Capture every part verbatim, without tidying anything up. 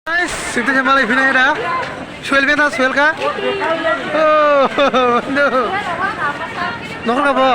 Guys, sing tei malai phina era. Suel bena suel ka. Oh, no. Nokra bo.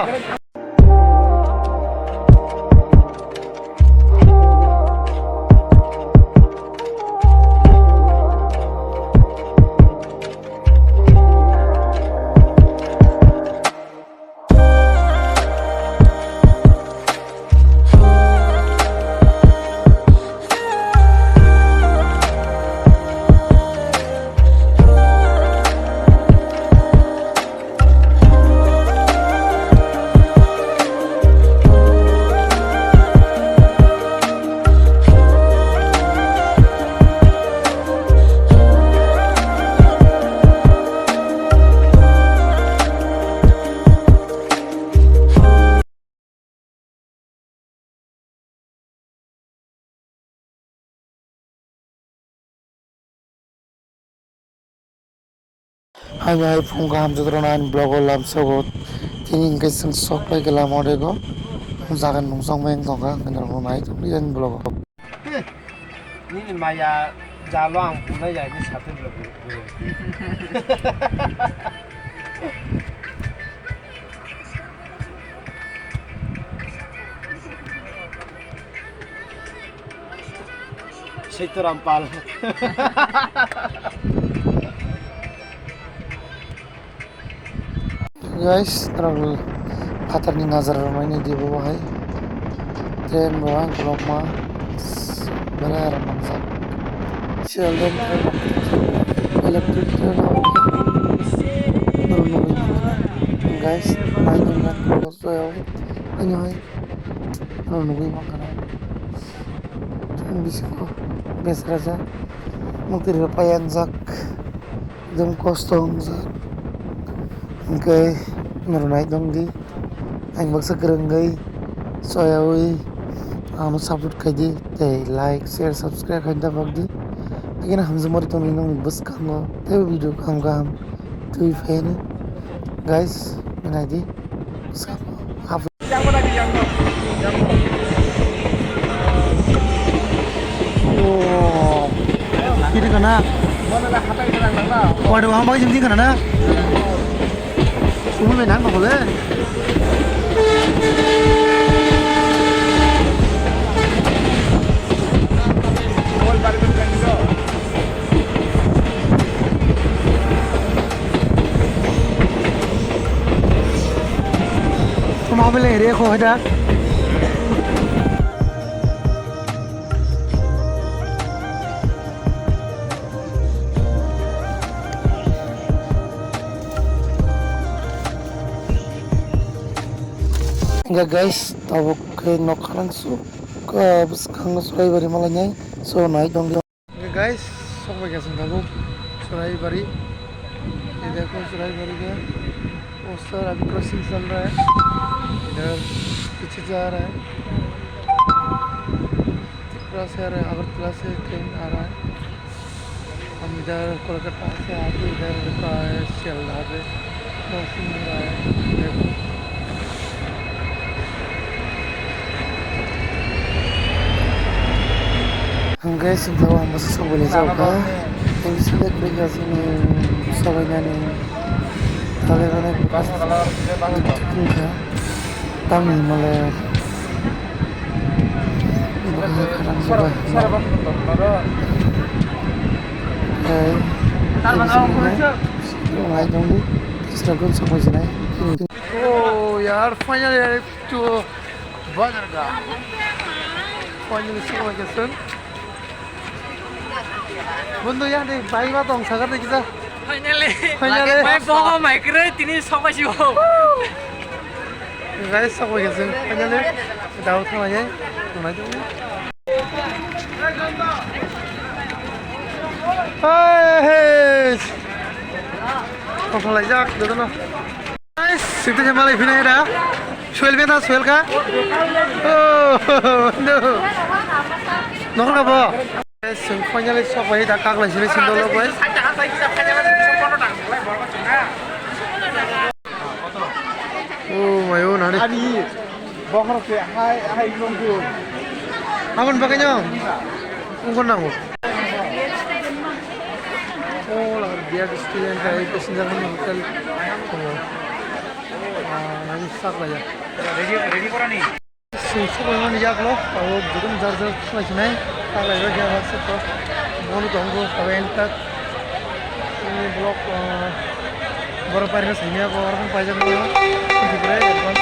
Haini hai phung kaham jotono ani vlog o lamsogo. Tini hwnkhe chwng sok pai khe lama orego. Jaga nungsong bai wng tongkha, hwnkhe norokno nai tongdi ani vlog o. Nini maya jalo ang bunai ya ni sate vlog o. Seitoram Pal. Guys, norok phatarni nazara rwmani di bo hai. Train bo ang kolokma belai aram mangjak. Sialden train, electric train rok norok nugwi mano. Guys, nai nungya kolok soyao. Ani hai. Norok nugwi mankha na. Bisingo besra ja. Mwtwi rwpai ang jak. Ekdom kosto wngjak. Hwnkhe norok nai tongdi. Ang baksa kwrwngwi soyawi ano support khaidi. Tei like, share, subscribe khaina bagdi. Again hamjak mari tongdi nokni bwskango. Tei video kaham kaham twi phaiani. Guys, naidi. Bwskango. Oh. Kiri kana? Waduh, hambai jeng kana na? Sumui bai nang kok le? Mobile area ko hada. Hingke guys, tabuk khe nok khalang su, ah, bwskango chwrai bari malainai, so nai tongdi. Guys, sok bai khe chwng tabuk chwrai bari. Ei dekho chwrai bari khe. Poster abhi crossing chal raha hai. Idhar piche ja raha hai. Tripura se aa raha hai, Agartala se train aa raha hai. Hum idhar Kolkata se aa ke idhar ruka hai, Sealdah pe crossing ho raha hai. Dekho. Hingke singtao ang bwsa sok bai laijak kha. Tei bisingo kwrwi kha chini sobainani talai rwna wngkha. Tamni hwnmale bwkha kwrwng bwkha. Tei tei bisingo nai tongdi. Srokgwi sok bai sinai. Oh yaar, finally to Bazarghat. Finally, sokoi khe chwng. Bondhu, yang de bai ba tong sagar de kisa. Finally. Finally. Mai bogo mai kwrwi tini sokoi si bo. Guys, sokoi khe chwng. Finally, dao thang lai. Thang lai. Hey, hey. Kok lai jak, dodo no. Guys, sing tei malai phina era. Suel bena suel ka. Oh, no. Nokra bo. Guys, sing finally sok bai da kak lai sini sindolo bai. Oh, mayo nani. Ani bokhorok se hai, hai nongkhu. Abon bagwi no. Ungkon nango. Yak student bai passenger ni hotel tongo. Ah, nang sak laya. Ready, ready korani. Sung suk bai mani yak lo, abo jodon jar jar khlai sinai, sak lai ro ya sak to. Bono tongo, abo entak. Ini blog, ah, boro pari na sanya ko orang pajak ni. Ini bro, advance.